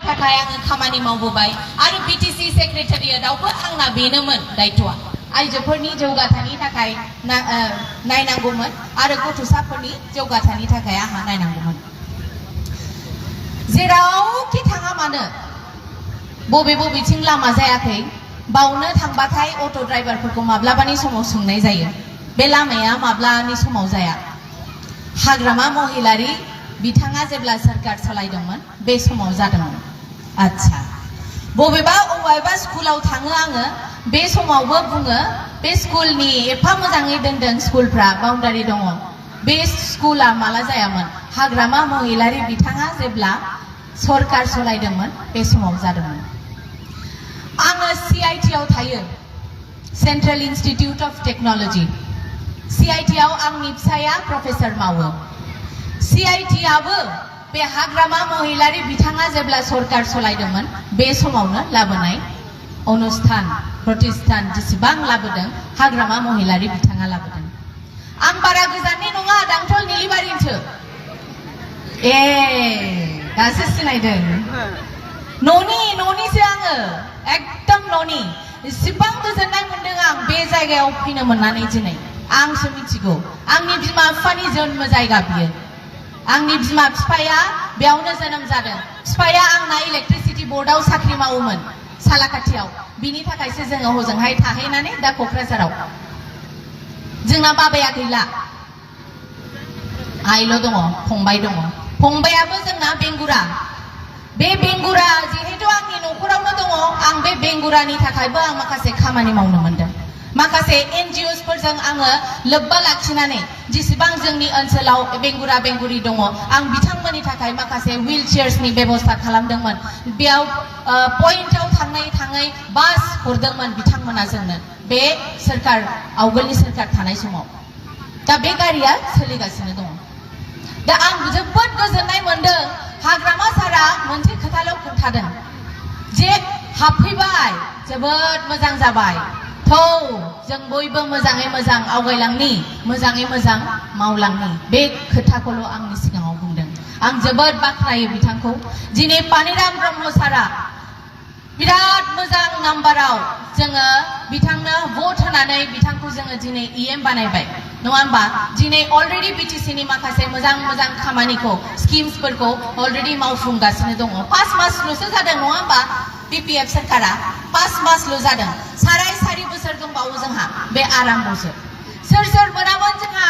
थाखाय आङो खामानि मावबोबाय आरो बिटिसि सेक्रेटारियेटआवबो आंना बेनोमोन दायथ'आ आइजोफोरनि जौगाथायनि थाखाय नायनांगौमोन आरो गथ'साफोरनि जौगाथायनि थाखाय आंहा नायनांगौमोन जेरावखि थाङा मानो बबे बबेथिं लामा जायाखै बावनो थांबाथाय अट' ड्राइभारफोरखौ माब्लाबानि समाव सोंनाय जायो बे लामाया माब्लानि समाव जाया हाग्रामा महिलारि बिथाङा जेब्ला सरकार सालायदोंमोन बे समाव जादोंमोन आच्छा बबेबा स्कुलाव थाङो आङो बे समावबो बुङो बे स्कुलनि एफा मोजाङै दोनदों स्कुलफ्रा बाउन्डारि दङ बे स्कुला माला जायामोन हाग्रामा महिलारि बिथाङा जेब्ला सरकार सालायदोंमोन बे समाव जादोंमोन आङो CIT आव थायो central institute of technology CIT आव आंनि फिसाया प्रफेसर मावो CIT आबो बे हाग्रामा महिलारि बिथाङा जेब्ला सरकार सालायदोंमोन बे समावनो लाबोनाय अनुस्थान प्रतिष्ठान जेसेबां लाबोदों हाग्रामा महिलारि बिथाङा लाबोदों आं बारा गोजाननि नङा दांथल निलिबारिनिसो दासो सिनायदों न'निसो आङो एकदम न'नि एसेबां गोजोननाय मोनदों आं बे जायगायाव फैनो मोननानै दिनै आंसो मिथिगौ आंनि बिमा बिफानि जन्म जायगा बियो आंनि बिमा बिफाया बेयावनो जोनोम जादों बिफाया आंना इलेक्ट्रिसिटि बोर्डआव साख्रि मावोमोन सालाकाथियाव बिनि थाखायसो जोङो हजोंहाय थाहैनानै दा क'क्राझाराव जोंना बाबाया गैला आइल' दङ फंबाय दङ फंबायाबो जोंना बेंगुरा बे बेंगुरा जिहेतु आंनि न'खरावनो दङ आं बे बेंगुरानि थाखायबो आं माखासे खामानि मावनो मोनदों माखासे NGOs फोरजों आङो लोब्बा लाखिनानै जेसेबां जोंनि ओनसोलाव बेंगुरा बेंगुरि दङ आं बिथांमोननि थाखाय माखासे व्हील चेयार्सनि बेबस्था खालामदोंमोन बेयाव पइन्टआव थाङै बास हरदोंमोन बिथांमोना जोंनो बे सरकार आवगोलनि सरकार थानाय समाव दा बे गारिया सोलिगासिनो दङ दा आं जोबोद गोजोननाय मोनदों हाग्रामा सारा मोनसे खोथाल' खोन्थादों जे हाबफैबाय जोबोद मोजां जाबाय थौ जों बयबो मोजाङै मोजां आवगायलांनि मोजाङै मोजां मावलांनि बे खोथाखौल' आंनि सिगाङाव बुंदों आं जोबोद बाख्नायो बिथांखौ दिनै पानिराम ब्रह्म सारा बिराद मोजां नाम्बाराव जोङो बिथांनो भट होनानै बिथांखौ जोङो दिनै EM बानायबाय नङा होमबा दिनै अलरेडि BTCनि माखासे मोजां मोजां खामानिखौ स्किम्सफोरखौ अलरेडि मावफुंगासिनो दङ 5 मासल'सो जादों नङा होमबा BPF सरकारा 5 मासल' जादों साराय बोसोर दंबावो जोंहा बे आराम्भ'सो सोर मोनामोन जोंहा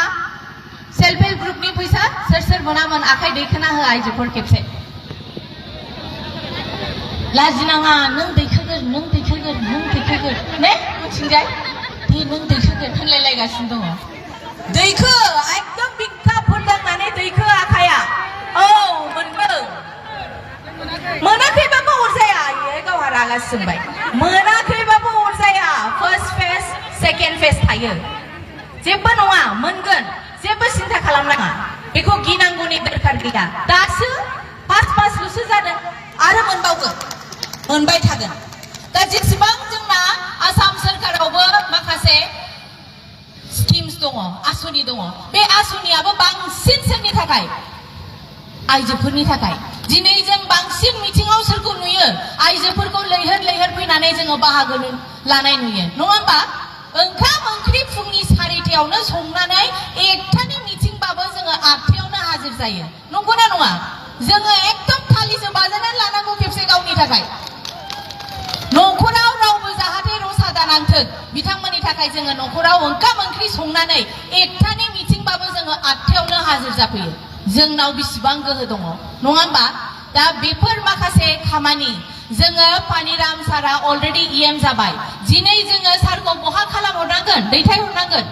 सेल्फ हेल्प ग्रुपनि फैसा सोर मोनामोन आखाइ दैखोना हो आइजोफोर खेबसे लाजिनाङा नों दैखोगोन ने मिथिंजाय दे नों दैखोगोन होनलायलायगासिनो दङ दैखो एकदम बिखाफोर दांनानै दैखो आखाया औ मोनदों मोनाखैबाबो अरजाया गावहा रागा सोंबाय मोनाखैबाबो अरजाया फार्स्ट फेज सेकेन्ड फेज थायो जेबो नङा मोनगोन जेबो सिन्था खालामनाङा बेखौ गिनांगौनि दरखार गैया दासो 5 मासल'सो जादों आरो मोनबावगोन मोनबाय थागोन दा जेसेबां जोंना आसाम सरकारावबो माखासे स्किम्स दङ आसनि दङ बे आसनियाबो बांसिन सोरनि थाखाय आइजोफोरनि थाखाय दिनै जों बांसिन मिथिङाव सोरखौ नुयो आइजोफोरखौ लैहोर फैनानै जोङो बाहागो लानाय नुयो नङा होमबा ओंखाम ओंख्रि फुंनि 4टायावनो संनानै 1टानि मिथिंबाबो जोङो 8टायावनो हाजिर जायो नंगौना नङा जोङो एकदम थालिसो बाजानानै लानांगौ खेबसे गावनि थाखाय न'खराव रावबो जाहाथे रसा दानांथों बिथांमोननि थाखाय जोङो न'खराव ओंखाम ओंख्रि संनानै 1टानि मिथिंबाबो जोङो 8टायावनो हाजिर जाफैयो जोंनाव बेसेबां गोहो दङ नङा होमबा दा बेफोर माखासे खामानि जोङो पानिराम सारा अलरेडि EM जाबाय दिनै जोङो सारखौ बहा खालामहरनांगोन दैथायहरनांगोन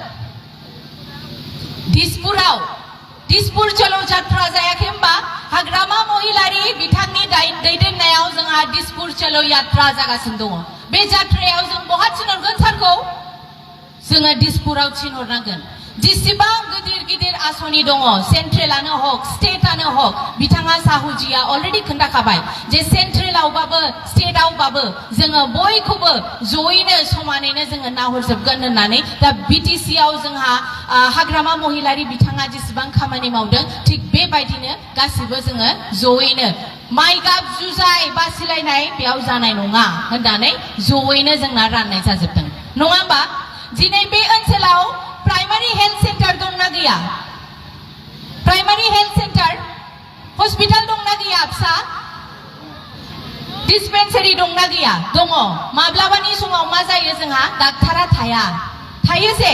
दिसपुर चलो यात्रा जायाखै होमबा हाग्रामा महिलारि बिथांनि दैदेननायाव जोंहा दिसपुर चलो यात्रा जागासिनो दङ बे यात्रायाव जों बहा थिनहरगोन सारखौ जोङो दिसपुराव थिनहरनांगोन जेसेबां गिदिर आसनि दङ सेन्ट्रेलानो हक स्टेटआनो हक बिथाङा साहुजिया अलरेडि खोन्थाखाबाय जे सेन्ट्रेलावबाबो स्टेटआवबाबो जोङो बयखौबो जयैनो समानैनो जोङो नाहरजोबगोन होननानै दा BTC आव जोंहा हाग्रामा महिलारि बिथाङा जेसेबां खामानि मावदों थिग बेबायदिनो गासिबो जोङो जयैनो माइ गाब जुजाय बासिलायनाय बेयाव जानाय नङा होननानै जयैनो जोंना राननाय जाजोबदों नङा होमबा दिनै बे ओनसोलाव प्राइमारि हेल्थ सेन्टार दंना गैया प्राइमारि हेल्थ सेन्टार हस्पिटाल दंना गैया फिसा डिस्पेन्सारि दंना गैया दङ माब्लाबानि समाव मा जायो जोंहा डाक्टारा थाया थायो जे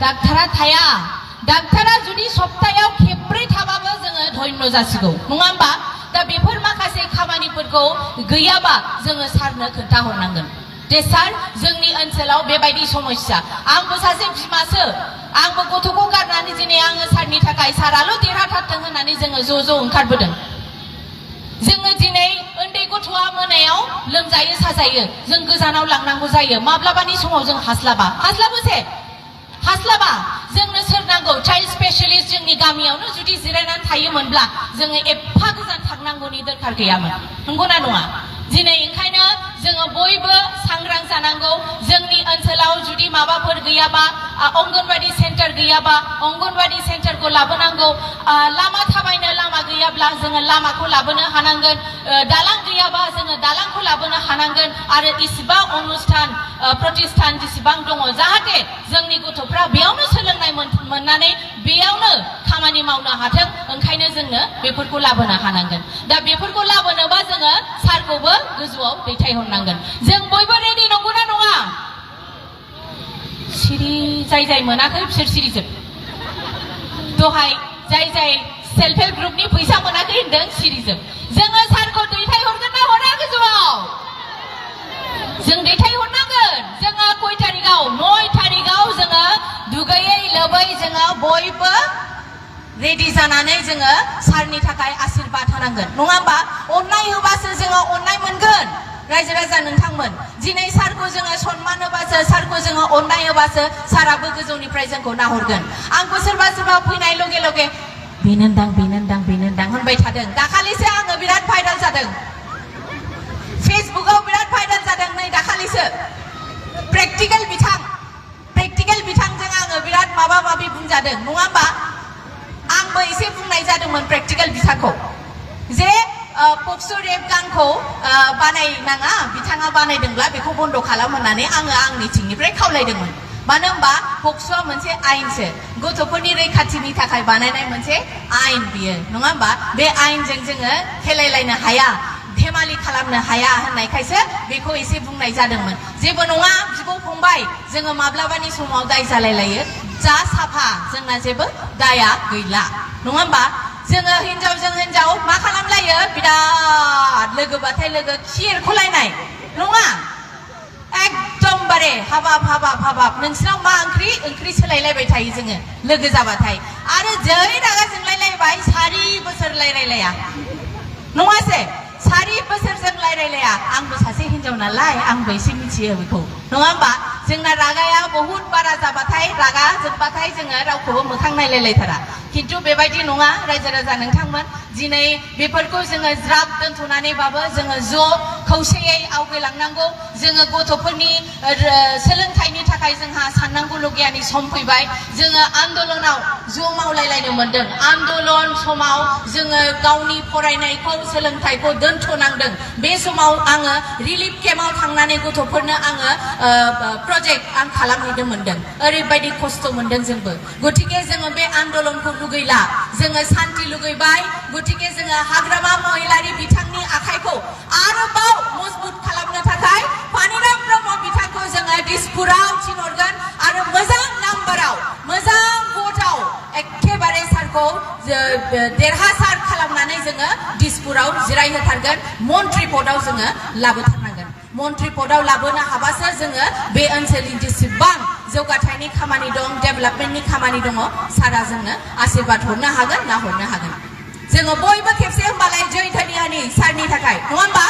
डाक्टारा थाया डाक्टारा जुदि सप्तायाव खेब्रै थाबाबो जोङो धन्य जासिगौ नङा होमबा दा बेफोर माखासे खामानिफोरखौ गैयाबा जोङो सारनो खोन्थाहरनांगोन दे सार जोंनि ओनसोलाव बेबायदि समस्या आंबो सासे बिमासो आंबो गथ'खौ गारनानै दिनै आङो सारनि थाखाय साराल' देरहाथारथों होननानै जोङो ज' ओंखारबोदों जोङो दिनै उन्दै गथ'आ मोनायाव लोमजायो साजायो जों गोजानाव लांनांगौ जायो माब्लाबानि समाव जों हास्लाबा जोंनो सोर नांगौ चाइल्ड स्पेशलिस्ट जोंनि गामियावनो जुदि जिरायनानै थायोमोनब्ला जोङो एफा गोजान थांनांगौनि दरखार गैयामोन नंगौना नङा दिनै ओंखायनो जोङो बयबो सांग्रां जानांगौ जोंनि ओनसोलाव जुदि माबाफोर गैयाबा अंगनबादि सेन्टार गैयाबा अंगनबादि सेन्टारखौ लाबोनांगौ लामा थाबायनो लामा गैयाब्ला जोङो लामाखौ लाबोनो हानांगोन दालां गैयाबा जोङो दालांखौ लाबोनो हानांगोन आरो इसिबां अनुष्ठान प्रतिष्ठान जेसेबां दङ जाहाथे जोंनि गथ'फ्रा बेयावनो सोलोंनाय मोननानै बेयावनो खामानि मावनो हाथों ओंखायनो जोंनो बेफोरखौ लाबोनो हानांगोन दा बेफोरखौ लाबोनोबा जोङो सारखौबो गोजौआव दैथायहरनांगोन जों बयबो रेडि नंगौना नङा सिरि जाय मोनाखै बिसोर सिरिजोब दहाय जाय सेल्फ हेल्प ग्रुपनि फैसा मोनाखै होनदों सिरिजोब जोङो सारखौ दैथायहरगोन ना हरा गोजौआव जों दैथायहरनांगोन जोङो खय थारिखआव 9 थारिखआव जोङो दुगैयै लोबै जोङो बयबो रेडि जानानै जोङो सारनि थाखाय आशीर्बाद होनांगोन नङा होमबा अननाय होबासो जोङो अननाय मोनगोन रायजो राजा नोंथांमोन दिनै सारखौ जोङो सन्मान होबासो सारखौ जोङो अननाय होबासो साराबो गोजौनिफ्राय जोंखौ नाहरगोन आंबो सोरबा फैनाय लगे लगे बेनोदां होनबाय थादों दाखालिसो आङो बिराद भाइराल जादों फेसबुकआव बिराद भाइराल जादों नै दाखालिसो प्रेक्टिकेल बिथांजों आङो बिराद माबा बुंजादों नङा होमबा आंबो एसे बुंनाय जादोंमोन प्रेक्टिकेल बिथांखौ जे पक्स' रेप गानखौ बानायनाङा बिथाङा बानायदोंब्ला बेखौ बन्द' खालाम होननानै आङो आंनिथिंनिफ्राय खावलायदोंमोन मानो होनबा पक्स'आ मोनसे आयेनसो गथ'फोरनि रैखाथिनि थाखाय बानायनाय मोनसे आयेन बियो नङा होमबा बे आयेनजों जोङो खेलायलायनो हाया धेमालि खालामनो हाया होननायखायसो बेखौ एसे बुंनाय जादोंमोन जेबो नङा बिब' फंबाय जोङो माब्लाबानि समाव दाय जालायलायो जा साफा जोंना जेबो दाया गैला नङा होमबा जोङो हिनजावजों हिनजाव मा खालामलायो बिराद लोगोबाथाय लोगो खि एरख'लायनाय नङा एकदमबारे हाबाब नोंसिनाव मा ओंख्रि सोलायलायबाय थायो जोङो लोगो जाबाथाय आरो जै रागा जोंलायलायबाय सारि बोसोर रायलायलाया नङासै सारि बोसोरजों रायलायलाया आंबो सासे हिनजाव नालाय आंबो एसे मिथियो बेखौ नङा होमबा जोंना रागाया बहुत बारा जाबाथाय रागा जोबबाथाय जोङो रावखौबो मोखां नायलायलायथारा खिन्थु बेबायदि नङा रायजो राजा नोंथांमोन दिनै बेफोरखौ जोङो ज्राब दोनथ'नानैबाबो जोङो ज' खौसेयै आवगायलांनांगौ जोङो गथ'फोरनि सोलोंथाइनि थाखाय जोंहा साननांगौ लगियानि सम फैबाय जोङो आन्दलनाव ज' मावलायलायनो मोनदों आन्दलन समाव जोङो गावनि फरायनायखौ सोलोंथाइखौ दोनथ'नांदों बे समाव आङो रिलिफ केम्पआव थांनानै गथ'फोरनो आङो प्रजेक्ट आं खालामहैनो मोनदों ओरैबायदि खस्थ' मोनदों जोंबो गतिके जोङो बे आन्दलनखौ लुगैला जोङो सान्ति लुगैबाय गतिके जोङो हाग्रामा महिलारि बिथांनि आखाइखौ आरोबाव मजबुत खालामनो थाखाय पानिराम ब्रह्म बिथांखौ जोङो दिसपुराव थिनहरगोन आरो मोजां नाम्बाराव मोजां भटआव एखेबारे सारखौ देरहासार खालामनानै जोङो दिसपुराव जिरायहोथारगोन मन्त्रि पदआव जोङो लाबोथारनांगोन मन्त्रि पदआव लाबोनो हाबासो जोङो बे ओनसोलनि जेसेबां जौगाथायनि खामानि दं डेभेलपमेन्टनि खामानि दङ सारा जोंनो आशीर्बाद हरनो हागोन ना हरनो हागोन जोङो बयबो खेबसे होमबालाय जय धनियानि सारनि थाखाय नङा होमबा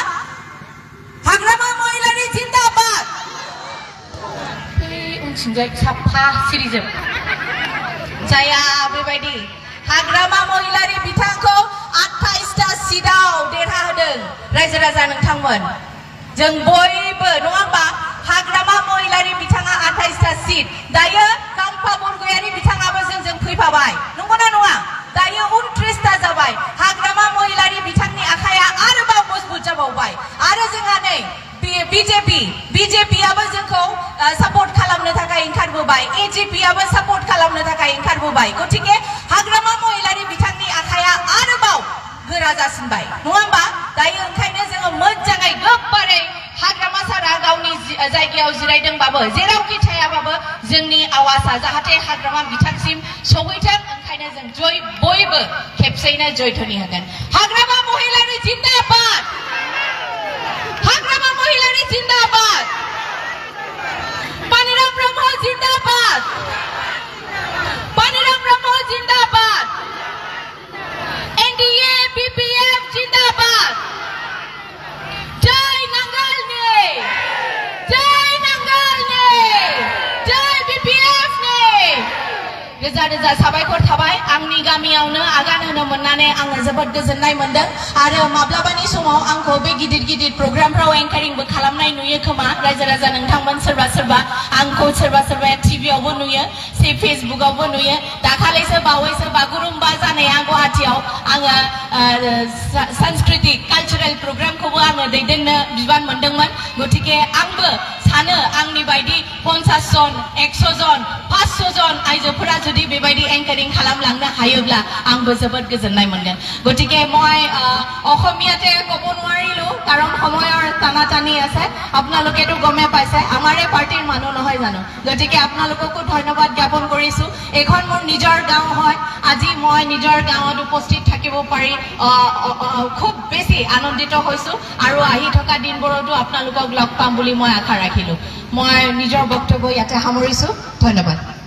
हाग्रामा महिलारि जिन्दाबाद उनथिंजाय साफा सिरिजोब जाया बेबायदि हाग्रामा महिलारि बिथांखौ 28टा सिटआव देरहाहोदों रायजो राजा नोंथांमोन जों बयबो नङा होमबा हाग्रामा महिलारि बिथाङा 28टा सिट दायो काम्फा बरगयारि बिथाङाबो जोंजों फैफाबाय नंगौना नङा दायो 29टा जाबाय हाग्रामा महिलारि बिथांनि आखाया BJP-आबो जोंखौ सापर्ट खालामनो थाखाय ओंखारबोबाय AJP-आबो सापर्ट खालामनो थाखाय ओंखारबोबाय गतिके हाग्रामा महिलारि बिथांनि आखाया आरोबाव गोरा जासिनबाय नङा होमबा दायो ओंखायनो जोङो मोजाङै गोबारै हाग्रामा सारा गावनि जायगायाव जिरायदोंबाबो जेरावखि थायाबाबो जोंनि आवाजा जाहाथे हाग्रामा बिथांसिम सौहैथों ओंखायनो जों बयबो खेबसेयैनो जयध्वनि होगोन हाग्रामा महिलारि जिन्दाबाद हाग्रामा महिलारि जिन्दाबाद पानिराम ब्रह्म जिन्दाबाद पानिराम ब्रह्म जिन्दाबाद NDA BPF जिन्दाबाद जय नांगल ने जय BPF ने रोजा रोजा साबायखर थाबाय आंनि गामियावनो आगान होनो मोननानै आङो जोबोद गोजोननाय मोनदों आरो माब्लाबानि समाव आंखौ बे गिदिर गिदिर प्रग्रामफ्राव एंकारिंबो खालामनाय नुयो खोमा रायजो राजा नोंथांमोन सोरबा सोरबा आंखौ सोरबा सोरबा टिभियावबो नुयो फेसबुकआवबो नुयो दाखालिसो बावैसो बागुरुम्बा जानाया गुवाहाटीयाव आङो सांस्कृतिक कालचारेल प्रग्रामखौबो आङो दैदेननो बिबान मोनदोंमोन गतिके आंबो सानो आंनि बायदि 50 जन 100 जन 500 जन आइजोफोरा जुदि बेबायदि एंकारिं खालामलांनो हायोब्ला आंबो जोबोद गोजोननाय मोनगोन गतिके মই অসমীয়াতে ক'ব নোৱাৰিলো কাৰণ সময়ৰ টানাটানি আছে আপোনালোকেতো গমে পাইছে আমাৰে পাৰ্টিৰ মানুহ নহয় জানো গতিকে আপোনালোককো ধন্যবাদ জ্ঞাপন কৰিছো এখন মোৰ নিজৰ গাঁও হয় আজি মই নিজৰ গাঁৱত উপস্থিত থাকিব পাৰি খুব বেছি আনন্দিত হৈছো আৰু আহি থকা দিনবোৰতো আপোনালোকক লগ পাম বুলি মই আশা ৰাখিলো মই নিজৰ বক্তব্য ইয়াতে সামৰিছো ধন্যবাদ